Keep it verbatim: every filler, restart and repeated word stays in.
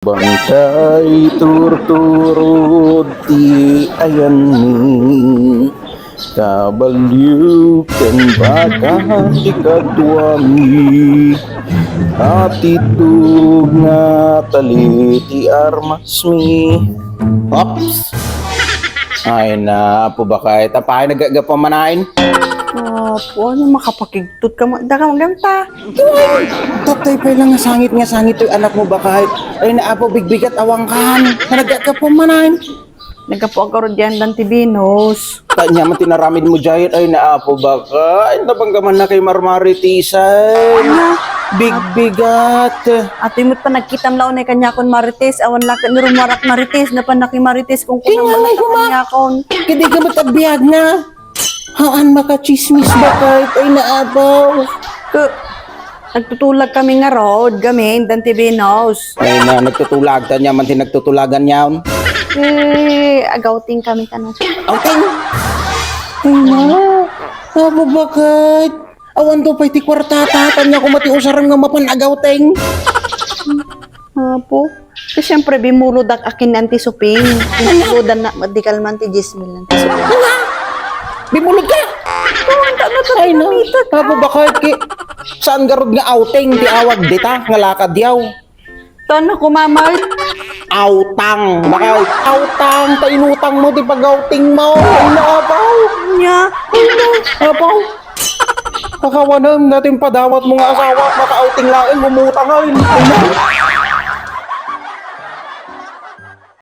Pantay turturod ti ayanmi, kabalio ken baka ti kaduami, atitog nga tali ti armasmi. Ops! Ay na, Apo Bakay, tapay nagagapo manain. Apo, ano makapakigtot ka mo? Daka maganta. Tatay pay lang nga sangit nga sangit toy anak mo, Bakay. Ay na, Apo, bigbigat awangkan. Nagagapo manain. Naggapu ak garud diay andan ti Venus. Ania man ti naramid mo diay, ay na, Apo Bakay. Ay, nabangga man na kay marmaritisan. Bigbigat. Atoy met panagkitam la unay kaniakon Marites, awan la ket ni rumuarak Marites, napan na kay Marites, kunkunam Tingnan mo mo kaniakon. Kadi ka met agbiag na. Haan makachismis, Bakay, ay na, Apo. Ke, nagtutulag kami ngarud, gamin, dan ti Venus. Ay na, nagtutulagtan niya man ti nagtutulagan niya. Eh, agawting kami kana. Outing! Ay na, Apo Bakay. Awan to pay ti kuartata, tanya ko mati usarem nga mapan agawting. Apo. Kasi siyempre, bimulodak akin ni Auntie Suping. Bimulodan na, madikal man ti dies mil Auntie Suping. Bimulod ka? Ay, na. Apo Bakay, ki, saan garud nga outing ti awag dita, nga lakad yaw? Tana ko, Mama. Outang, Bakay. Outang, ta inutang mo ti pag-outing mo. Ay, na, Apo. Nia. Apo. Kakawanem na ti impadawat mo nga asawa, maka-outing laeng, umutang, ay.